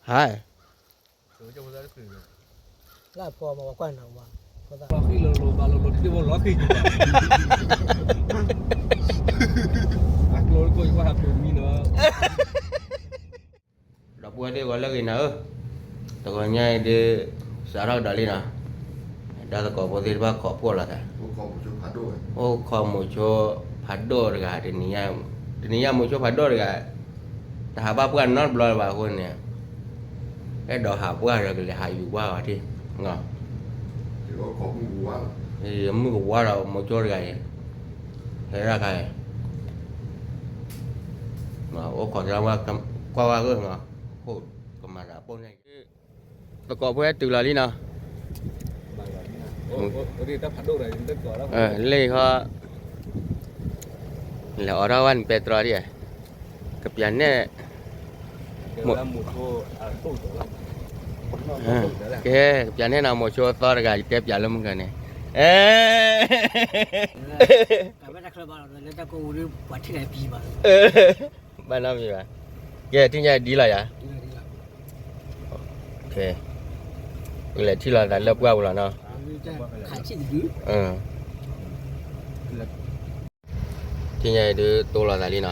ဟဲ လၢဖီမကွၢ်နဝါ လီၤဃံလိၤလိၤဘၣ်လိၤလိၤ တဘိလီၤဃံ အကျိၤတကိးယကွၢ်ဟးပူၤမံနီၤ ဒီပုၢ်ဝဲၢ်သ့ၣ်ဂီၤလၢဂ့ၤနၤဧၢ, တဂီၤညါအံၤဒုး စးထီၣ်ကဒီးလံနီၤ, ဒီးသကိးဖိသ့ၣ်တဖၣ်ခိးဖှိၣ်လိာ်သး, အိၣ်ခိးမိၤဆိဖးဒိၣ်တဂၤ, တနံၤညါမိၤဆိဖးဒိၣ်တဂၤ, တဟးဘၣ်ပှၢ်နီတဘျီလၢၤဘၣ်အဃိန့ၣ်, အဲၣ်ဒိးဟးပှၢ်ဒီးကလဲၤဟးယူၤပှၢ်အီၤထံၣ်, မုၢ်ကဝါဒီးမိၤဆိတဂၤအံၤ, ဟဲဒၣ်ခါအံၤ အိၣ်ခိးသရၣ်ဝါ ကွၢ်ဝဲဂ့ၢ်နီၤ, ကမၤသးပိၢ်န့ၣ်, သကိးဖိဟဲတုၤလီၤလံနီၤ, လ့ၣ်ခီ, လဲၤအိးထီၣ်ဝဲန့ၣ်ပဲတြီဒံး, ကပျးနဲၣ်, ကဲ, ကပျးနဲၣ်နီၤ မိၤဆိသီတဂၤ ယတဲပျးလၢမုၢ်ကန့ၣ်, အဲ ဘၣ်နီတမံၤဘၣ်, ကဲထံၣ်ညါဒ်လီၤယၤ, ကလဲၤထံၣ်လီၤသးလၢပှၢ်ပူၤလီၤနီၤ, ထံၣ်ညါအံၤဒုး တိၢ်လီၤသးလံနီၤ,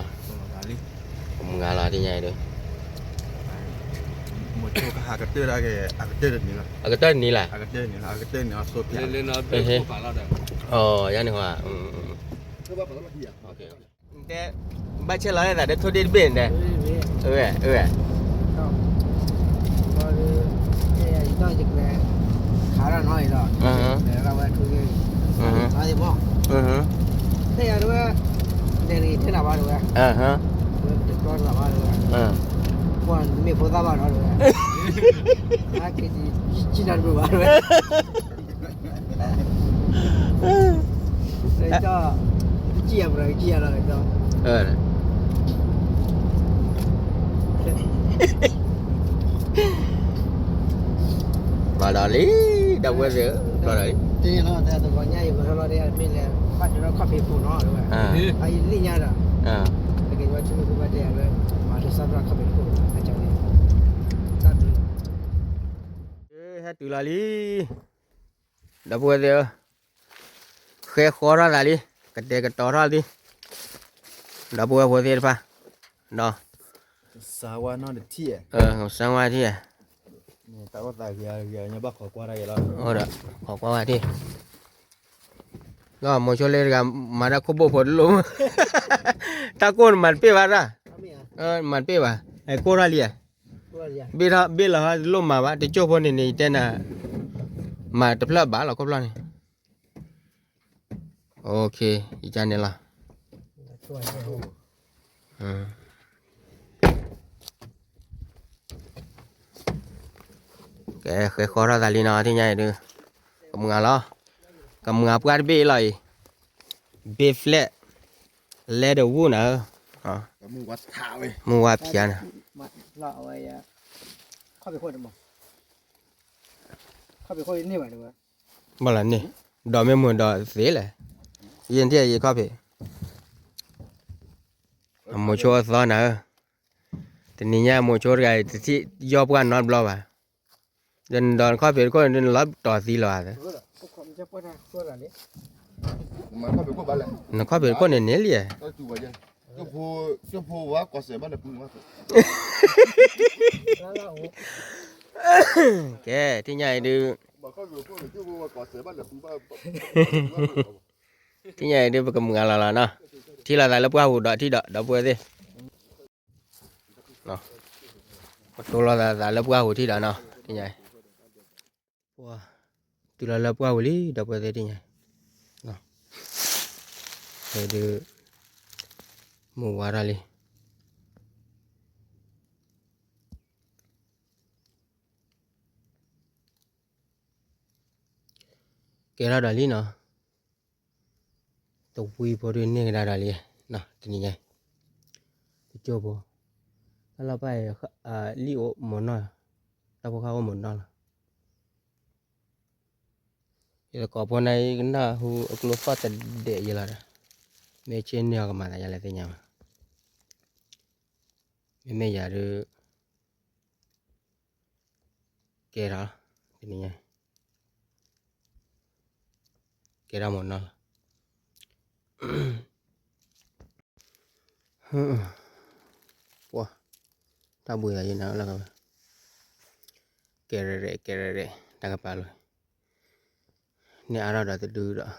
ကမုၢ်ဂၤလီၤထံၣ်ညါအံၤဒုး, အကတၢၢ်တနံၤလၢ်, အကတၢၢ်တနံၤလၢ်, ယန့ၣ်ဟီ, တဲ, ဘၣ်ဆဲးလီၤသးဒီးထိၣ်ဒ့ၣ်တဘ့ၣ်န့ၣ်, အဝဲ, အဝဲ, ခးရၣ်နီၤအံၤဒီး, ဝဲ, တဲယၤတဝဲ, နဲၣ်ဂ့ၤထဲနၤဘၣ်တဝဲ, ဝဲတကီတလးဘၣ်တဝဲ, ကွၢ်မ့ၢ်ဖိသၣ်ဘၣ်နီၤတဝဲ, အါက့ၤဒ်ယံၣ်နၤတမုာ်ဘၣ်တဝဲ ကစံၣ်ယၤပရၤကစံၣ်ယၤလီၤ, ဘၣ်ဒီးလံ, ဒီပုၢ်ဝဲၢ်သ့ၣ်ဧၢ, ဘၣ်ဒီးလံ, တဂီၤညါအံၤ မၤထီၣ်လီၤဒ်အမ့ၢ်လဲၤ ဘၣ်တရၢခီၣ်ဖံးခိၣ်နီၤ, အံၤလံညါဒီး, ကဲဝဲဆိကမိၣ်ဘၣ်တဲယၤလၢ, မၤတစၢ်ဘၣ်ခီၣ်ဖံးခိၣ်, တၢ်ဘျုး ဟဲတုၤလီၤလံ, ဒီပုၢ်ဝဲၢ်သ့ၣ်ဧၢ, ဃဲဃီထီၣ်သးလံ, ကတဲာ်ကတီၤထီၣ်လံ, ဒီပုၢ်ဝဲၢ်ဖိသ့ၣ်တဖၣ်, ဒီး, စၢဝါထံၣ်, ခိးကွၢ်ဝဲထံၣ်, ဒီးမိၤဆိလ့တဂၤ မၤတၢ်ခိၣ်ဘိၣ်ဖိတလိၣ်, တၢ်ကိၢ်နမၤတပ့ၢ်ဘၣ်တၢ်, မၤတပ့ၢ်ဘၣ်, ကိၢ်ထီၣ်လံ, ဘ့ၣ်လီၤဟီတလိၣ်မၤဘၣ် တကၠိၢ်ဖိန့ၣ်န့ၣ် ယတဲနၤ, မၤတဖျၢၣ်ဘၣ်လီၤ ခိၣ်ဖျီၣ်န့ၣ်, ယကန့ၣ်လီၤ, ကဲ ဃဲဃီထီၣ်သးလံနီၤ သ့ၣ်ညါအံၤဒုး, ကမုၢ်ဂၤလီၤ, ကမုၢ်ဂၤပှၢ်တဘ့ၣ်အံၤလီၤအံၤ, ဘ့ၣ်ဖျဲၣ်, လဲၤဒီးဝူၢ်နၤဧၢ, မုၢ်ဝါဖျါနၤ, ဘၣ်လီၤန့ၣ်, ဒီးမ့ၢ်မုၢ်ဒီးသ့လဲၣ်, ယဲၢ်ထံၣ်ယဲၢ်ခီၣ်ဖံး, အမိၤဆိအသီနၤဧၢ, တနံၤညါအမိၤဆိတဂၤအံၤ တထံၣ်ယီၢ်ပှၢ်နီတဘျီဘၣ်, ဒီးနခီၣ်ဖံးတခိၣ်န့ၣ် နလီၤပတီၢ်သံလီၤဧါ, နခီၣ်ဖံးတခိၣ်န့ၣ်န့ၣ်လံ, ကဲ ထံၣ်ညါအံၤဒုး, ထံၣ်ညါအံၤဒုး ပကမုၢ်ဂၤလီၤလီၤနီၤ, ထံၣ်လိာ်သးလၢပှၢ်ပူၤဒီးထံၣ်ဒီး ဒီပုၢ်ဝဲၢ်သ့ၣ်, ပတိၢ်လိာ်သးလၢပှၢ်ပူၤထံၣ်ဒီးနီၤ, ထံၣ်ညါအံၤ, တုၤလီၤလၢပှၢ်ပူၤလံ ဒီပုၢ်ဝဲၢ်သ့ၣ် ထံၣ်ညါအံၤ, ဒုး, မုၢ်ဝါထီၣ်လံ ကဲထီၣ်ဒီးလံနီၤ, တဝံဖိဒုးန့ၢ်ကဒါဒီးလံ, တနံၤညါ, တကၠိဖိ, တၢ်လီၢ်ပၢ်အံၤ, လံၣ်အိၣ်မုာ်နီၢ်, တၢ်ဖိဃၢ်အိၣ်မုာ်နီၢ်လီၤ, ယသကိးဖိန့ၣ် ယကနၢ်ဟူအကျိသီၣ်တဒဲးယဲလီၤဒီး, မ့ၢ်ဆ့ၣ်န့ၢ်အီၤကမၤသးယလဲၣ်သ့ၣ်ညါဘၣ်, မ့မ့ၢ်ယၤဒုး ကဲထီၣ်, တနံၤညါ ကဲထီၣ်မ့ၢ်နီၤလီၤ. ပှၤ တၢ်ဘှံးသးယံၤနၤလီၤ, ကဲရဲရဲ ကဲရဲရဲ တၢ်ကပၤလီၤ, န့ၢ်အါထီၣ်ဒီးတဒုဒီး လဲ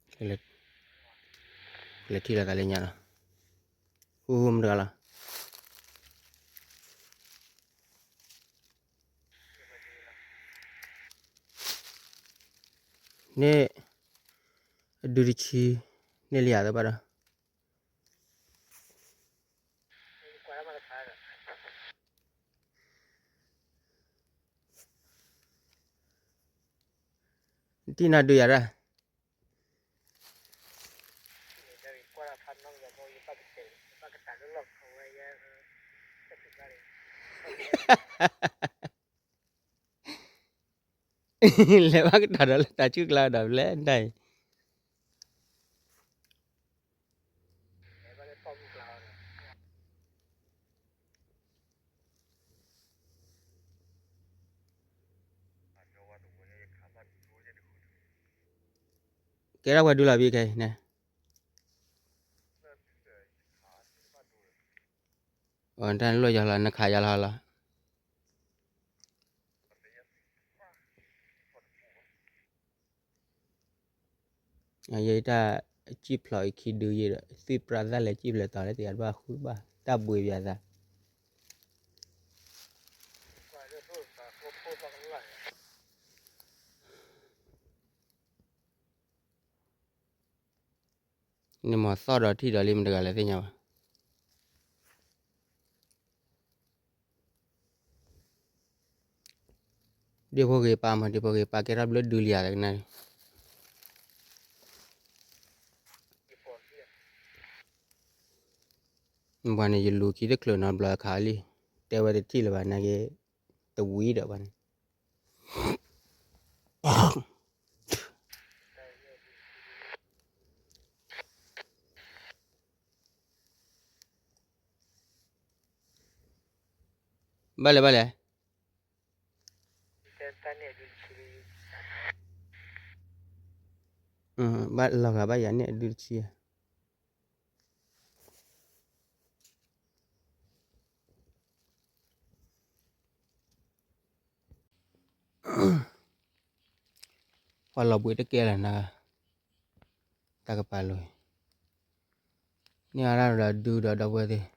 ၤထံၣ်လိာ်သးလၢညါလီၤ, ဟူမတဂၤလီၤ. န့ၣ် အဒုတဆံ န့ၢ်လံယၤသ့ဘၣ်ဒီး တံၢ်နၤဒုးယၤဒၣ် လဲၤဘၣ်ကတၢၢ်ဒီးလၢတၢ်ဆူၣ်ကျါဒီးလဲၣ်ဒၣ်အံၤ ကဲထီၣ်ပှၤဒုလီၤဘံခဲအံၤန့ၣ်, တၢ်လိၣ်ယၤလီၤ နခးယၤလီၤလီၤ. ယတၢ်စံၣ်ဖျိးအံၤခံဒုယဲဒီး သွံၣ်ပြးသၣ်လဲၤစံၣ်ဖျိးတီၤလၢတယၤတဘၣ်ဃုဘၣ် တၢ်ဘှံးပယၤသး န့ၣ်မ့ၢ်သီၣ်ဒီးထံၣ်ဒီးလံမတဂၤလဲၣ်သ့ၣ်ညါဘၣ်. ဒ့ဖိဂ့ၤပာ်မး ဒ့ဖိဂ့ၤပာ်ကဲထီၣ်ဘျၢဒုလံယၤတကနၣ်, ပှၤန့ၣ် ယလူၤခံတချုးနီတဘျီအခါလံ, တဲဝဲတထံၣ်လၢၤဘၣ်နာ်က့, တဝံၤဒီးဘၣ်န့ၣ် ဘၣ်လဲၣ်ဘၣ်လဲၣ်, ဘၣ်လီၤဂာ်ဘၣ်ယၤန့ၣ်အဒုတဆံဧါ. ပှၤလီၤဘှံးတကဲလၢၤနၤ, တၢ်ကပၤလိၤ, န့ၢ်အါထီၣ်ဒီးဒုဒီးဒီပုၢ်ဝဲၢ်သ့ၣ်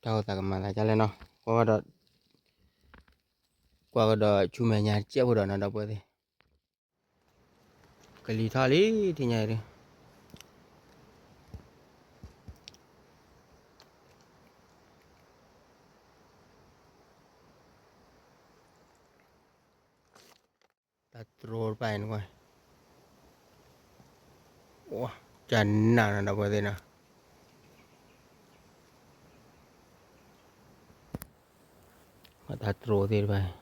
တၢ်အိၣ်သးကမၤသးဒ်လဲၣ်နီၤ, ကွၢ်ဒီး, ကွၢ်ကဒီးဆူမဲာ်ညါတစဲးဖိဒီးနီၤ ဒီပုၢ်ဝဲၢ်သ့ၣ်, ကလံၤထီၣ်လံ ထံၣ်ညါအံၤဒုး တၢ်တြိတဖၣ်အံၤနကွၢ်, ကနၣ်နီၤ ဒီပုၢ်ဝဲၢ်သ့ၣ်နီၤ, တၢ်တြိသ့ၣ်တဖၣ်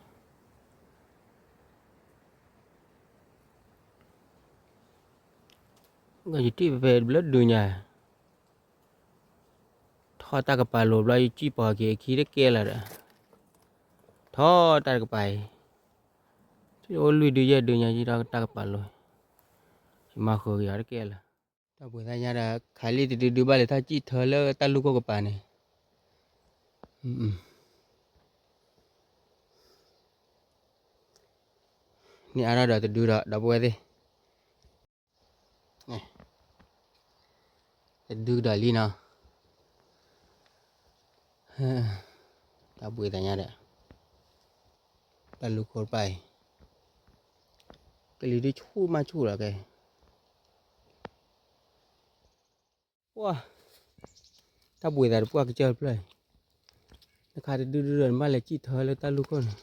အံၤ ယထံၣ်ဖဲဖဲဘျၢဒုညါ, ထီၣ်တၢ်ကပၤလိၤဘျီ ယစံၣ်ပီၤက့ၤအခံတကဲလၢၤဒီး, ထီၣ်တၢ်တကပၤအံၤ, ထံၣ်အိၣ်လွံၢ်ဒုယဲၢ်ဒုညါ ယထီၣ်တၢ်ကပၤလိၤ, ယမၤဃုာ်က့ၤအီၤတကဲလၢၤ, တၢ်ဘှံးသးညါဒီး ခးလံတဒုဒုဘၣ်လဲၤထီၣ်စံၣ်ထၢလၢတၢ်လူၢ်ခိၣ်ကပၤန့ၣ် န့ၢ်အါထီၣ်ဒီးတဒုဒီး ဒီပုၢ်ဝဲၢ်သ့ၣ်, တဒုကဒီးလံနီၤ, တၢ်ဘှံးသးညါဒီး တၢ်လူၢ်ခိၣ်တဖၣ်အံၤ, ကလံၤဒုဆူၣ်မးဆူၣ်လီၤကဲ ပှၤ, တၢ်ဘှံးသးတပှၢ်ကစၢၢ်တဖျၢၣ်အံၤ, နခးတဒုဒုဒီးနဘၣ်လဲၤစံၣ်ထၢလၢတၢ်လူၢ်ခိၣ်န့ၣ်,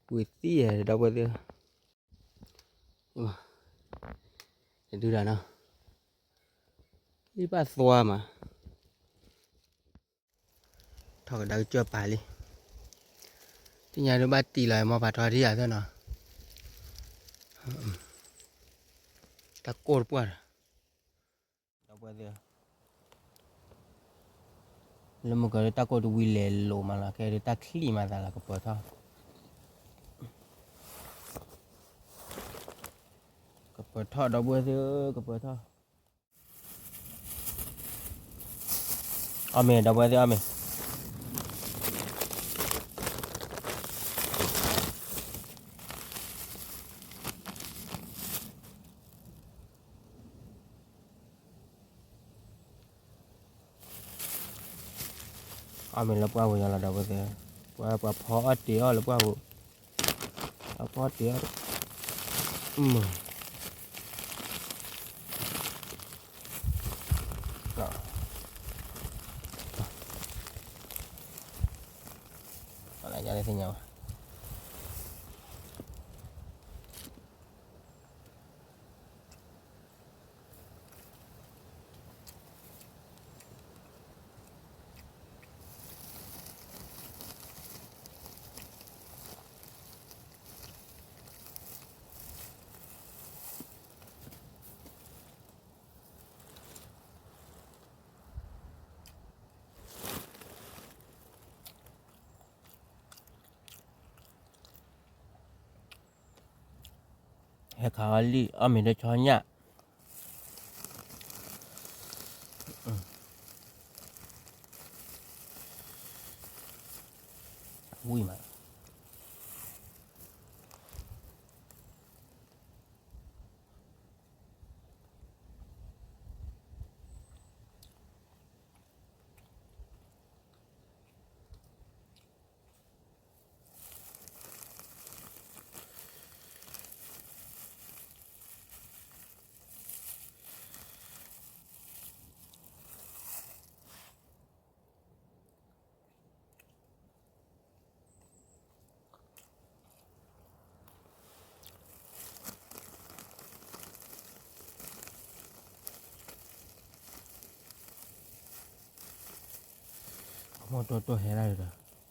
ဘှံးသံယဲဒီပုၢ်ဝဲၢ်သ့ၣ်, တဒုဒၣ်နီၤ, လံၣ်ဘၣ်သွါမး, ထီၣ်ကဒါကစၢၢ်ပာ်လံ, သ့ၣ်ညါဒုးဘၣ်တံၢ်လီၤ မ်ပာ်ထီၣ်ဒံးယၤသၢနီၤ, တၢ်ကိၢ်တပှၢ်ဒီး ဒီပုၢ်ဝဲၢ်သ့ၣ်, လၢမုၢ်ကီၤလၢတၢ်ကိၢ်တဝံၤလဲၤလိာ်မးလီၤ, ခဲဒုးတၢ်ချံၣ်မးသးလီၤ, ကပၢၤထီၣ်, ကပၢၤထီၣ် ဒီပုၢ်ဝဲၢ်သ့ၣ်ဧၢ, ကပၢၤထီၣ်, အီၣ်မ့ၤ ဒီပုၢ်ဝဲၢ်သ့ၣ် အီၣ်မ့ၤ အီၣ်မ့ၤလၢပှၢ်ပူၤညါလီၤ ဒီပုၢ်ဝဲၢ်သ့ၣ်, ပှၤ ပှၤဖီအီၣ်တ့ၤအီၣ်လၢပှၢ်ပူၤ, အဖီတ့ၤအီၣ်, မုၢ်, အလၢညါလၢသ့ၣ်ညါဘၣ် ဟဲခးအီၣ်လံၣ် အီၣ်မ့ၤတဆီညၣ်, ဝံၣ်မး အမိၢ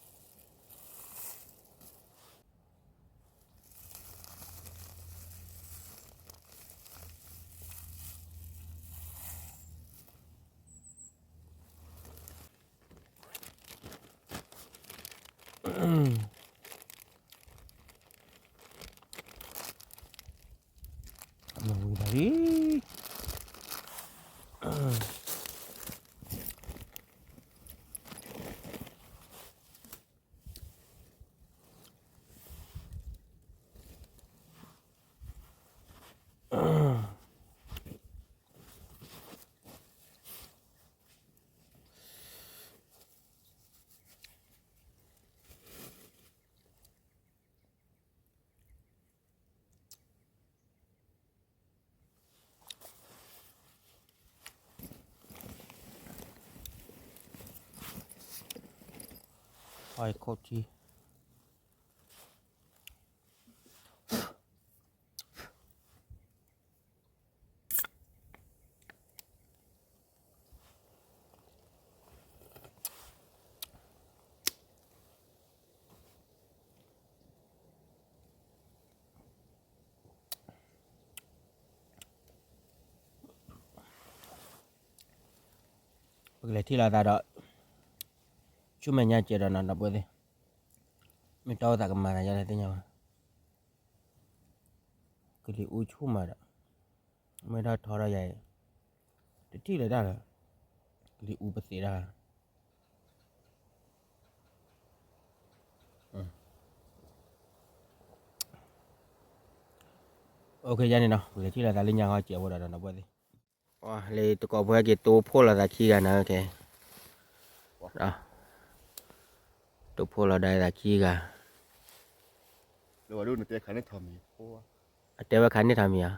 ်တီတီဟဲဒၣ်ဒီး မဝံၤဘၣ်လံ ပကလဲၤထံၣ်လိာ်သးဒီး ဆူမဲာ်ညါကဲးဒီးနီၤ ဒီပုၢ်ဝဲၢ်သ့ၣ်, မ့ၢ်တီအိၣ်သးကမၤသးယါလဲၣ်သ့ၣ်ညါဘၣ်, ကလံၤအူဆူၣ်မးဒီး မ့ၢ်ထီၣ်ထီထီၣ်ယၤအံၤ တထံၣ်လၢၤတၢ်လၢၤ, ကလံၤအူပသ့းတၢ် အိၣ်ခ့ယါန့ၣ်နီၤ ပလဲၤထံၣ်လိာ်သးလၢညါဃီကဲးဝဲဒီးဒီး ဒီပုၢ်ဝဲၢ်သ့ၣ်, လၢတကိးဖိဟဲက့ၤတိၢ်ဖှိၣ်လိာ်သးခံဂၤနၤ, တိၢ်ဖှိၣ်လိာ်ဒီးသးခံဂၤ, အတဲဝဲခးန့ၢ်ထီၣ်မံၤဧါ,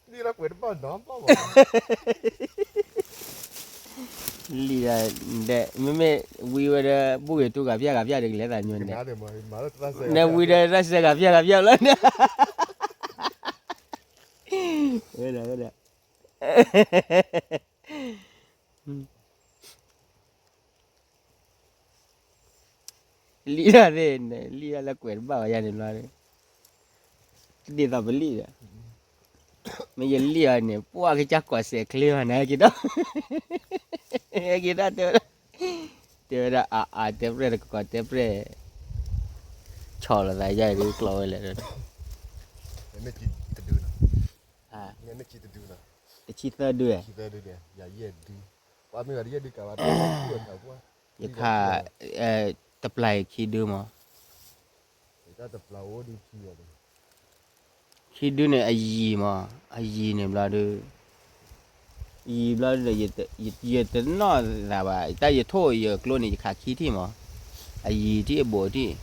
ဒ်လၢကွဲးတဘၣ်နီၤဘၣ်ဘၣ် လံာ်ဒီး မ့မ့ၢ်ဝံဝဲဒီး ဘူၣ်ဂ့ၤတူဂၤဖၠၣ်ဂၤဖၠၣ်ဒီးကလဲၤသးညိန့ၣ်, နဝံဒီးတၢ်စဲဂၤဖၠၣ်ဂၤဖၠၣ်လီၤန့ၣ်, ဝဲဒၣ်ဝဲဒၣ် လံာ်ဒၣ်သ့ၣ်န့ၣ် လံာ်ဒၣ်လၢကွဲးတဘၣ်ဝဲယၤန့ၣ်ဘျီ, ဒ်သိးပလံာ်ဒီး, မ့ၢ်ယလံာ်အီၤန့ၣ် ပှၢ်ကစၢ်ကိးစဲးချ့ဘၣ်န့ၣ် ဟဲက့ၤဒီး, ဟဲက့ၤဒီးတဲဝဲဒၣ်, တဲဝဲဒၣ်အါအါတဲပြဲၢ်တကီးတဲပြဲၢ်, ဆီၣ်လီၤသးယါအံၤဒ်ကျီဝဲလဲၣ်, တဆံသၢဒု, ယခါ, တပျၢ်အံၤခံဒုမး, ခံဒုန့ၣ်အယံၤမး, အယံၤန့ၣ်ဘျီဒီး, ယံၤဘျီဒီး, ယတနီၣ်သးဘၣ်, တၢ်ယထိၣ်ယကျိန့ၣ် ယခးခံထံၣ်မး, အယံၤထံၣ်အဘိးထံၣ်,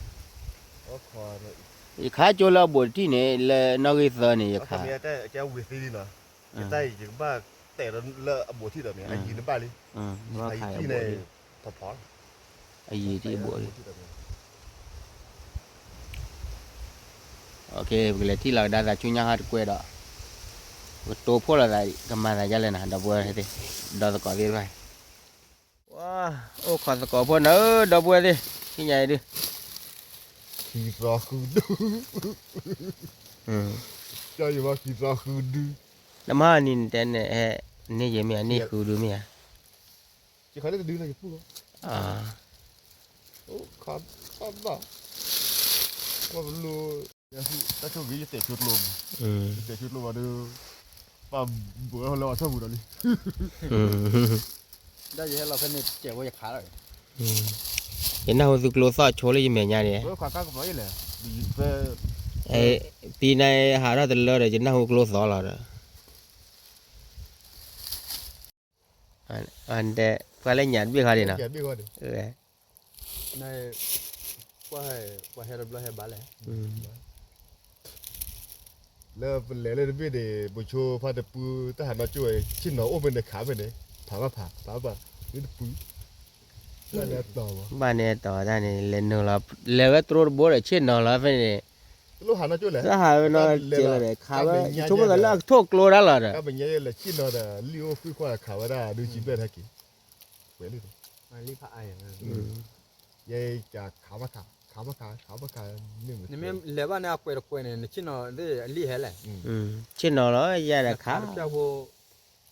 ယခးကၠိလၢအဘိးတထံၣ်န့ၣ် လၢနီၣ်ဂံၢ်သၢန့ၣ် ယခး ဝံၤသ့လံနီၤ, ယတၢ်အံၤယကဘၣ်တဲာ်လၢအဘိးထံၣ်ဒီးမ့ၢ် အယံၤန့ၣ်ဘၣ်လံ, ယခးယံၤန့ၣ်, ဖီဖီ, အယံၤထံၣ်အဘိးလံ, ပကလဲၤထံၣ်လီၤကဒါသးဆူညါဟီတကွဲးဒီး, ပကတိဖှိၣ်လိာ်သး ကမၤသးဒ်လဲၣ်နၤ ဒီပုၢ်ဝဲၢ်သ့ၣ်, ဒီသကိးသ့ၣ်တဖၣ်, အိၣ်ခိးသကိးဖိနၤဧၢ ဒီပုၢ်ဝဲၢ်သ့ၣ်, သ့ၣ်ညါအံၤဒု, ခံသီဃုဒု, ခံသီဃုဒု, နမ့ၢ်နံၤနတဲန့ၣ် ဟဲန့ၢ်ယမ့ၢ်ဧါ န့ၢ်ဃုဒုမ့ၢ်ဧါ, ယခးန့ၢ်တဒုလီၤ ယဖုၣ်လီၤ, ခးတဘၣ်, ပလိ တၢ်ဆိၣ်ဂ့ၤ ယတဲာ်ဆိကျိမး, ယတဲာ်ဆိကျိဘၣ်ဒီး, ပဘၣ်လၢအထီၣ်ပူၤဒီးလံ, ဒ်ယဟဲလီၤဖဲန့ၣ် တဲာ်ဝဲယခးလီၤ, ယနၢ်ဟူသုကျိသီၣ်ဆိလၢယမဲာ်ညါန့ၣ်, သံနၤဟးထီၣ်တလၢဒီး ယနၢ်ဟူကျိသီၣ်လီၤဒီး ပှၤလၢညၣ်တဘ့ၣ်ခီဒံးနီၤ, လၢပလဲၤလၢတဘ့ၣ်န့ၣ် ပဆိဖါတပူၤ တၢ်ဟးနီၢ်ကၠိဝဲ ဆ့ၣ်နီၤအိၣ်ဖဲန့ၣ်ခးဖဲန့ၣ်, ဖးဘၣ်ဖး ဖးဘၣ်ဖး လၢတပူၤ, ဘၣ်န့ၣ်အတီၤတၢ်န့ၣ် လဲၤနုာ်လီၤ လဲၤဝဲတြိတဘိဒီး ဆ့ၣ်နီၤလီၤဖဲန့ၣ်, တလိၣ်ဟးနီၢ်ကၠိလဲၣ်, တဟးဝဲနီၤ ကဲလီၤဒီး ခးဝဲ ယဆိကမိၣ်သးလၢအကထိၣ်ကျိဒၣ်လီၤဒီး, လဲၤဆ့ၣ်နီၤဒီး လံၣ်အိၣ်ဃုခွါခးဝဲဒၣ် ဒုးစံးဘျဲၣ်ထၣ်က့ၤ, ဝဲလံ, နမ့ၢ်လဲၤဘၣ်န့ၣ် အကွဲးတကွဲးန့ၣ် နဆ့ၣ်နီၤသ့ၣ်အလံၣ်ဟဲလဲၣ်, ဆ့ၣ်နီၤလီၤ ယၤဒီးခး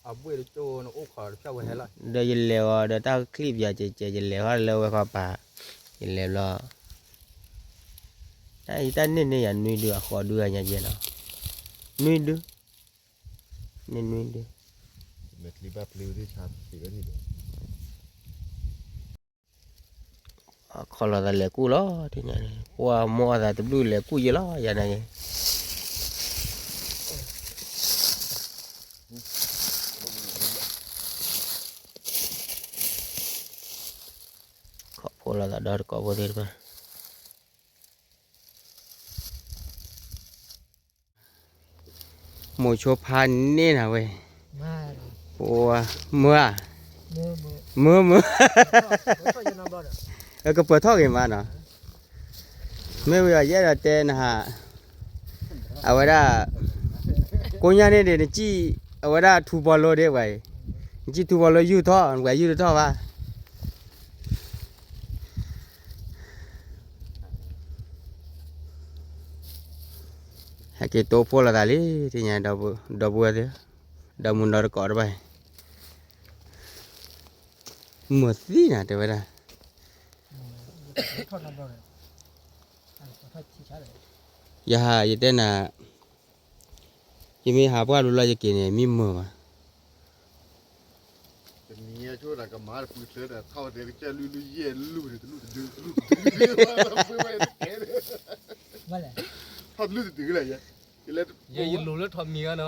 အဘှ့ၣ်တကၠိ နအိၣ်ခိးတဖျၢၣ်ဝဲဟဲလီၤ, ဒီးယလဲၤအီၤဒီးတၢ်ချံၣ်ပၠးကဲကဲ ယလဲၤဟီၣ်လၢဝဲခီပၤ, ယလဲၤဘျီ, တၢ်အံၤတၢ်န့ၢ်န့ၢ်ယၤနွံဒု အဃိဒုအညါယဲလီၤ, နွံဒု, န့ၢ်နွံဒု ခီလီၤသးလဲၤကူၣ်လီၤ, ပှၤမိၢ်အသးတဘျုးလဲၤကူၣ်ယဲလီၤ ယၤန့ၣ်, ခီဖျိလီၤသးဒီတကိးဖိသ့ၣ်တဖၣ် မိၤဆိဖါန့ၣ်နၤဝဲ, မၢဧါ, မၢမၢ, ကပၢၤထီၣ်ဂ့ၤမးနီၤ, မ့ၢ်ဝံၤအီၤယအဲၣ်ဒိးတဲနဟး, အဝဲဒၣ်, ကိညါန့ၣ်ဒ်နစံၣ်, အဝဲဒၣ်ထူဘီလိဒ်ဝဲအံၤ, နစံၣ်ထူဘီလိယူၢ်ထီၣ် နပှၤယူၢ်တထီၣ်ဘၣ် ဟဲက့ၤတိဖှိၣ်လိာ်သးလံ, သ့ၣ်ညါ, ဒီပုၢ်ဝဲၢ်သ့ၣ်, ဒီမုၢ်ဒီတကိးတဖၣ်, မုာ်သံနၤတဲဝဲဒၣ်, ယဟးယတဲနၤ, ယမ့ၢ်ဟးပှၢ်ဘျီဘျီယက့ၤန့ၣ် မံမုာ်ဘၣ် တနံၤအဆိဒၣ်ကမၤတပူၤချၢဒီး ထီၣ်ဝဲတဲကစၢၢ်လွံၢ်လွံၢ်ယဲၢ်လွံၢ်န့ၣ် တလွံၢ်တဒု တလွံၢ်တဒု ထီၣ်တလွံၢ်တဒုလၢၤ ယဲ ယလိၤလၢထီးမံၤဂၤနီၤ, ထီၣ်တ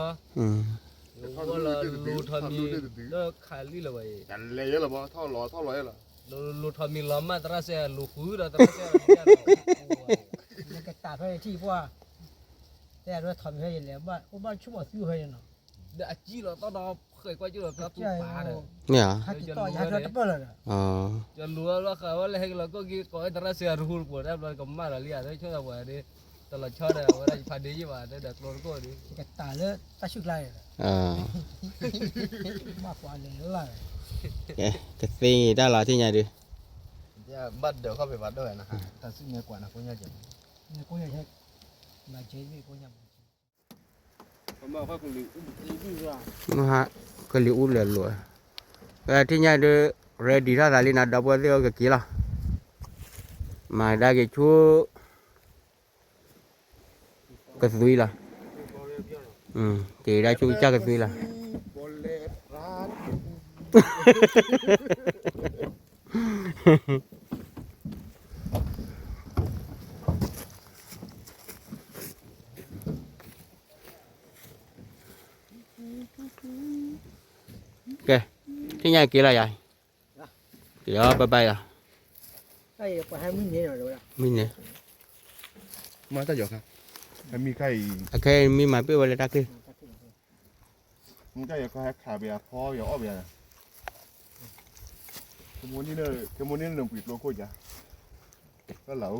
လွံၢ်တဒု ထီၣ်တလွံၢ်တဒု တခးလံလၢၤဘၣ်အံၤ တလဲၤယဲလီၤဘၣ် ထီၣ်လီၤထီၣ်လီၤယဲလီၤ လိၤထီးမံၤလီၤမၢ်သရၣ်စဲ လိၤဃုဒီးသရၣ်စဲ နကတၢ်ဖဲထံၣ်ပှၢ် တဲအဒိထီးမံၤဖဲယလဲၤဘၣ် အိၣ်ဘၣ်ဆိကမိၣ်သူဖဲယနီၤ ဒီးအစံၣ်လီၤသီၣ်ဒီး ဃဲၤကွၢ်ကၠိလီၤကျါသူပာ်ဒီး, န့ၣ်ဧါ, ဟဲက့ၤတီၢ်ယဟဲလၢတပၢၢ်လၢၤဒီး, ကလူၤလီၤဃာ်ဝဲလၢဟဲက့ၤလီၤကိၣ်က့ၤ ကိးဝဲသရၣ်စ့အရဟူတပူၤ တၢ်ဘျီကမၣ်ဒီးလံဧါ ဆိကမိၣ်ဝဲဒီး, တလီၤဆီဒီး အဝဲဒၣ်ယဖးဒ့ယံၣ်ဘၣ် ဒီးကျိတကိၣ်ဒီး, ကတၢ်လၢတၢ်ဆူၣ်ကျါန့ၣ်ဒီး, မၢ်ပှၤလဲၤလၢ်, ကသ့တၢ်လီၤထံၣ်ညါဒုး, ဘၣ်ဒၢးခီၣ်ဖံးဖးဒိၣ်ဝဲနၤ, တၢ်စံၣ်မဲာ်ကွၢ်နၤကိညၢ်ကဲ, ကိညၢ်ကဲ, နၤကဲမ့ၢ်ကိညၢ် မဟါ, ကလံၤအူလၢာ်လိာ်, ဝဲထံၣ်ညါဒုး ready ထီၣ်သးလံနၤ ဒီပုၢ်ဝဲၢ်သ့ၣ်အိၣ်ကက့ၤလီၤ, မၤကဒါက့ၤဆူ ကသွံလီၤ, က့ၤဒၣ်ဆူကစၢ်ကသွံလီၤ. ကဲ, ထံၣ်ညါက့ၤလီၤယၤ, က့ၤလီၤ bye bye လီၤ, မံန့ၣ်, မ့ၢ်တၢ်ယီၤခါ, အခဲမံမၤပ့ၢ်ဝဲလၢတၢ်ချ့, မ့ၢ်တၢ်ယီၤခါဟဲခးပယၤဖီပယၤအီၣ်ပယၤ, ခဲမိၣ်န့ၣ်နပှ့ၤကျိခိၣ်ယၤ, လၢလၢအိၣ်,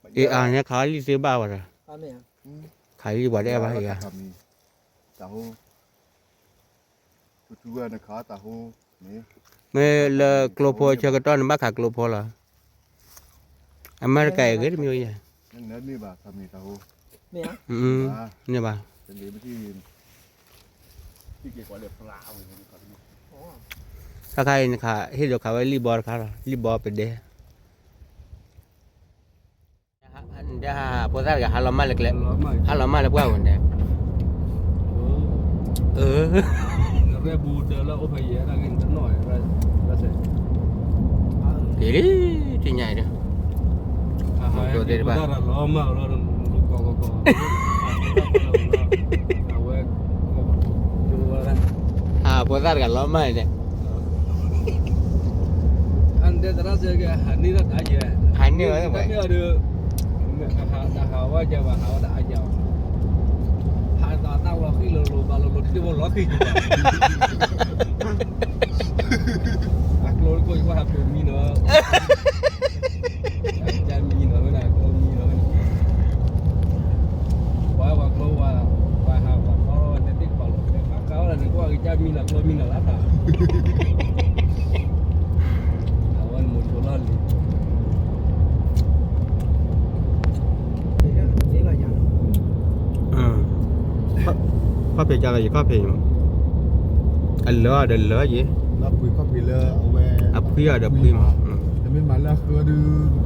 အ့ၣ်အါန့ၣ် ခးလံသ့ဘၣ်ဝဲဒီး, ခးလံပှၤတအဲၣ်ဘၣ် အ့ၣ်အါ, မ့ၢ်လၢကျိဖိဆၢကတီၢ်န့ၣ် ဘၣ်ခးကျိဖိလီၤ, အမဲရကၤအံၤဂ့ၤတမံၤယဲ, န့ၣ်ဘၣ်, တၢ်ခါအံၤနခး ဟ့ၣ်ဒိးခးဝဲလံၣ်ဘီတခါလီၤ, လံၣ်ဘီပဒဲ ဖိသၣ်တဂၤဟးလီၤမၢ်လၢကျဲ, ဟးလီၤမၢ်လၢပှၢ်ဝဲန့ၣ်, က့ၤလံ ထံၣ်ညါအံၤဒီး, မ့ၢ်ကျိသ့ၣ်တဖၣ် ဟးဖိသၣ်တဂၤလီၤမၢ်န့ၣ်, အတဲသရၣ်စဲကဟးန့ၢ်တၢ်တၢ်ယဲ, ဟးန့ၢ်ဝဲ, တၢ်မ့ၢ်အီၤဒီး, ဟးဝဲကဘၣ်ဟးဝဲဒၣ်အယၤ, ဟးသးတၢ်ဝဲဃံလၤလိၤဘၣ်လိၤလိၤ တၢ်တၢ်ဝဲလီၤဃံကဘၣ်, အကျိတကိးယကွၢ်ဟးဖျိးမံနီၤ ကမံနီၤဝဲဒၣ် ကျိမံနီၤဝဲန့ၣ်, ပှၤပှၤကျိဝဲ, ပှၤဟးပှၤဖီဝဲတသ့ၣ်တဖၣ်လီၤ, ဘၣ်ဃးဝဲဒၣ်န့ၣ် ကွၢ်ကစၢ်မံနီၤ ကျိမံနီၤလၢတၢ်, အဝဲန့ၣ်မိၤဆိလီၢ်လံၤ ခီၣ်ဖံးကလီၤယံၤ ခီၣ်ဖံး, အလၢအီၤဒီးလၢယံၤ, အဖှံအီၤဒီးဖှံမး, တမ့ၢ်မၤလၢအဃၢဒုး